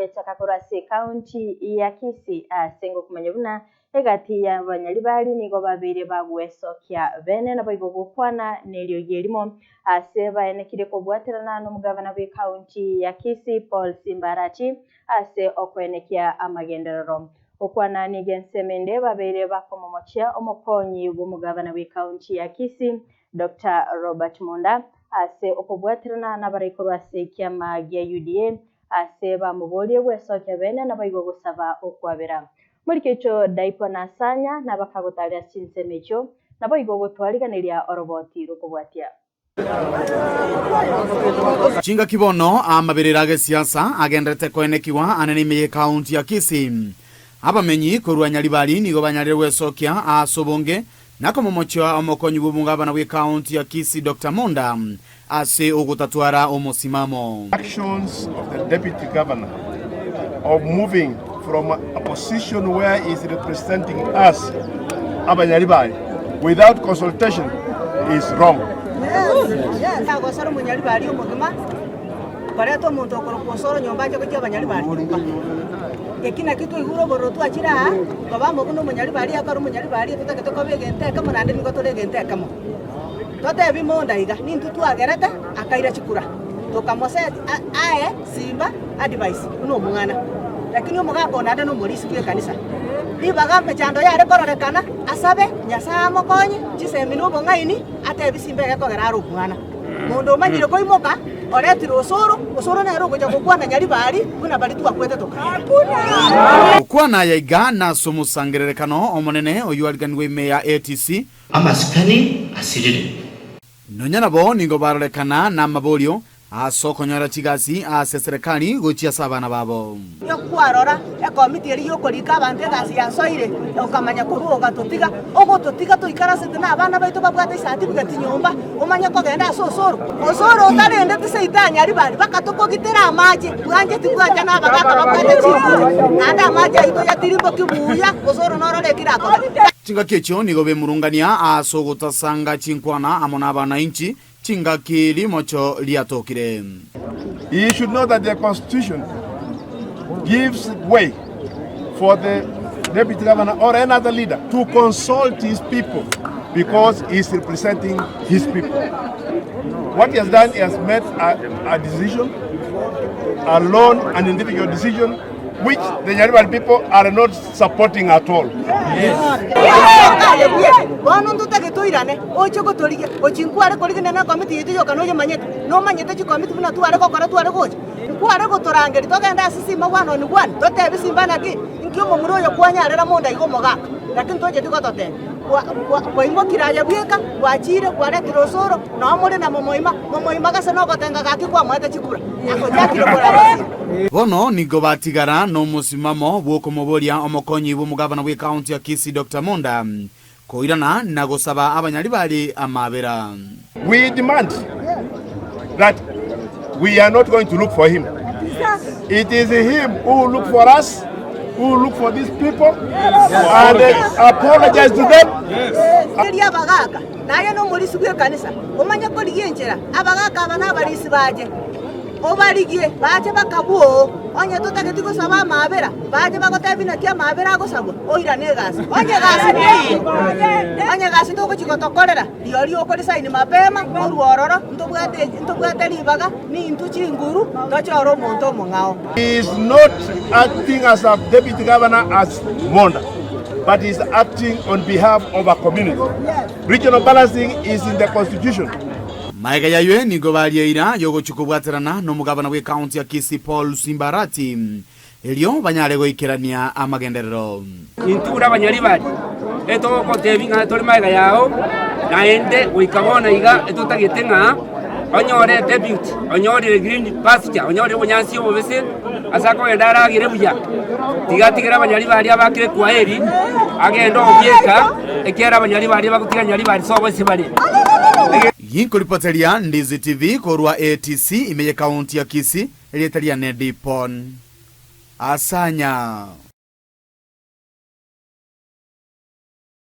Tokoyechaka korwa ase ekaunti ya Kisii ase ngokomanya buna egati y'abanyaribari nigo babeire bagwesokia bene naboigo gokwana neriogi erimo ase baenekire kobwaterana nomogavana bw'ekaunti ya Kisii Paul Simba Arati ase okoenekia amagenderero. Gokwana nigo ensemo ende babeire bakomomochia omokonyi bw'omogavana bw'ekaunti ya Kisii Doctor Robert Monda ase okobwaterana nabarai korwa ase ekiama gia UDA ase bamoborie gwesokia bene naboigo gosaba okwabera. Morikeicho Daipo na Sanya nabakagotaria ase chinsemo echio, naboigo gotwariganeria oroboti rw'okobwatia. Chingaki bono amaberero agesiasa agenderete koenekigwa ane n'ime y'ekaunti ya Kisii. Abamenyi korwa Nyaribari nigo banyarire gwesokia ase obonge na komomochia omokonyi bw'omogabana bw'ekaunti ya Kisii Doctor Monda ase ogotatwara omosimamo. Actions of the deputy governor of moving from a position where he is representing us abanyaribari without consultation is wrong. Tagosora omonyaribari omogima koreta omonto okorokwa osoro nyomba ache gochia abanyaribari nyomba. Eki nakio twaigure obororo twachire aa, koba amo buna omonyaribari akore omonyaribari totagete koba egento ekemo naende nigo tore egento ekemo. Totebi monda iga, nintwe twagerete akaira chikura, tokamoseti ae Simba advice buna omwana. Lakini omogaka oo naende nomorisi bw'ekanisa. Ribaga emechando yare kororekana, asabe Nyasae amokonye chisemi na obong'aini, atebi Simba egekogera are omwana. Monto omanyire koimoka, oretire osoro, osoro nere ogocha gokwana nyaribari buna baria twakwete tokaira. Gokwana aya iga nase omosangererekano omonene oyio ariganigwe ime ya ATC, Amasikani asirire. Nonya nabo nigo barorekana namaborio ase okonyora chigasi ase eserekari gochia ase abana babo. Kwarora ekomiti eria y'okorika abanto egasi yasoire, okamanya korwa ogatotiga, ogototiga toikaransete na abana baito babwate ecertificate nyomba, omanye kogenda ase osoro. Osoro otarendeti seito anyaribari, bakatokogitera amache, bwancheti bwancha na abagaka babwate chinguru, naende amache aito yatirimboki buya, osoro norore ekio rakore. Chingaki echio nigo bemurungania ase ogotasanga chinkwana amo nabanainchi, chingaki rimocho riatokire. He should know that the constitution gives way for the deputy governor or any other leader to consult his people because he is representing his people. What he has done, he has made a, a decision, alone, an individual decision, which the Nyaribari people are not supporting at all. Bono ntotagete toirane, oche gotorigia, gochia nkware korigia na ekomiti yaito yoka noyemanyete, nomanyete chikomiti buna tware gokora tware gocha, nkware gotorangeria togende ase simba one on one, totebi simba naki, inki omomura oyo kwanyarera monda iga omogaka, lakini tocheti gototebia. Kwa kwa kwaimokire aye bweka, gwachire kwaretire osoro, nao more na momoima, momoima gase nogotenga gaki kwamoete chikura, agochakire koraba simba. Bono nigo batigara nomosimamo bw'okomoboria omokonyi bw'omogabana bw'ekaunti ya Kisii Doctor Monda koirana na gosaba abanyaribari amabera. We demand that we are not going to look for him. It is him who will look for us, who will look for these people and apologize to them. Erio abagaaka, naye nomorisia bw'ekanisa, omanye korigia enchera abagaaka aba nabarisia bache. Obarigie bache bakabua oo, onye totageti gosaba amaabera, bache bagotebie naki amaabera agosabwa, oirane egasi. Onye egasi teiyo, onye egasi togochia gotokorera, rirorio okorisaini mapema, orue ororo, ntobwate ntobwate ribaga, nintwe chinguru, tochore omonto omong'ao. He is not acting as a deputy governor as Monda, but he is acting on behalf of a community. Regional balancing is in the constitution. Magega y'ayio nigo baria eira y'ogochia kobwaterana nomogabana bw'ekaunti ya Kisii Paul Simba Arati, erio banyare goikerania amagenderero. Intwe buna abanyaribari, etogotebia ng'a tore magega yao, naende goika bono iga etotagete ng'a onyore deputy, onyorire green pasture, onyorire obonyansi obobese ase akogenda aragere buya. Tiga atigere abanyaribari abakire kwaheri, agende obieka, ekiagera abanyaribari bagotiga nyaribari sobo ase bare. Ginkoripoteria Ndizi TV korwa ATC ime ye county ya Kisii, erieta riane Dipon Asanya.